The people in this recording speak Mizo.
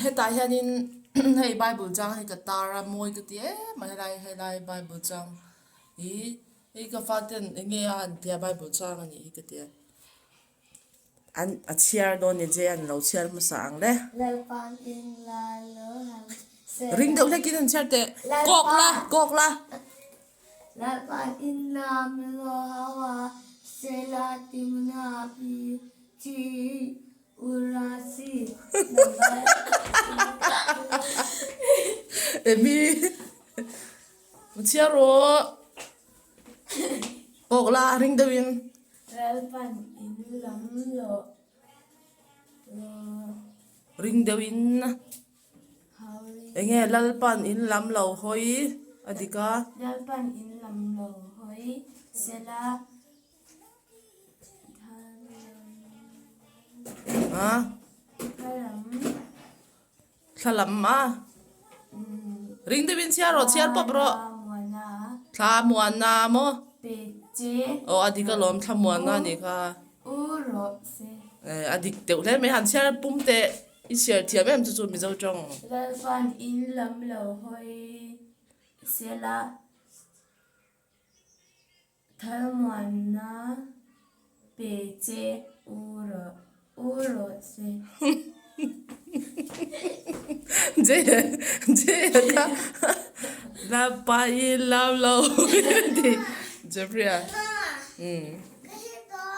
Hetah hianin hei bible chang hi ka tar a mawi ka ti em a helai helai bible chang hi hei ka faten eng nge a han tia bible chang a nih hi ka ti a an a chhiar dawn ni che an lo chhiar hmasa ang le. Ring deuh hlekin an chhiar teh kawk la kawk la. Emi chhiar rawh kawk la ring deuhin. Ring deuhin. Enge Lalpan in lam lo hawi a dik a. Lalpan in lam lo hawi sela A Thla lam a Ring deuhin chhiar rawh chhiar pawp rawh Thla muanna maw Aw a dik alawm thla muanna a nih kha A dik deuh hle mai han chhiar pum teh. I chhiar thiam em chu chu Mizo tawng. Lalpan in lam lo hawi sela thalmuanna pe che u rawh u rawh se. Je je kha Lalpa in lam lo hawi a ti Jeffrey-a. Umm.